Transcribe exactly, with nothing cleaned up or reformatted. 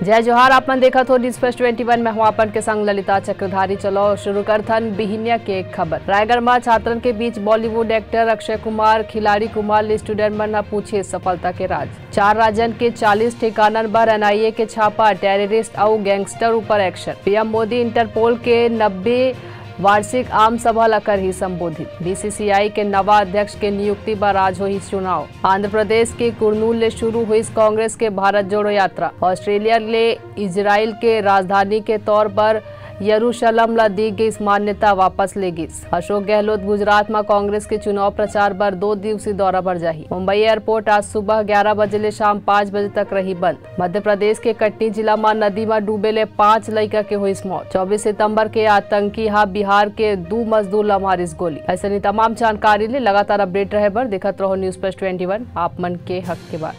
जय जोहार, आप मन देखत हो News Flash twenty one। मैं हूं आप मन के संग ललिता चक्रधारी। चलो शुरू करथन बिहिनिया के खबर। रायगढ़ में छात्रन के बीच बॉलीवुड एक्टर अक्षय कुमार खिलाड़ी कुमार ले स्टूडेंट मन ह पूछे सफलता के राज। चार राज्यन के चालीस ठिकानन बर एनआईए के छापा, टेररिस्ट अउ गैंगस्टर ऊपर एक्शन। पीएम मोदी इंटरपोल के नब्बे वार्षिक आम सभा ल करही संबोधित। बीसीसीआई के नवा अध्यक्ष के नियुक्ति बर आज होही चुनाव। आंध्र प्रदेश के कुर्नूल ले शुरू हुई कांग्रेस के भारत जोड़ो यात्रा। ऑस्ट्रेलिया ले इजराइल के राजधानी के तौर पर यरूशलम ला दी गई मान्यता वापस ले गिस। अशोक गहलोत गुजरात में कांग्रेस के चुनाव प्रचार बर दो दिवसीय दौरा पर जाही। मुंबई एयरपोर्ट आज सुबह ग्यारह बजे ले शाम पाँच बजे तक रही बंद। मध्य प्रदेश के कटनी जिला म नदी म डूबे ले पांच लइका के होइस मौत। चौबीस सितंबर के आतंकी हा बिहार के दू मजदूर ला मारिस गोली। अइसने तमाम जानकारी ले लगातार अपडेट रहे बर देखत रहो News Flash twenty one, आप मन के हक के बात।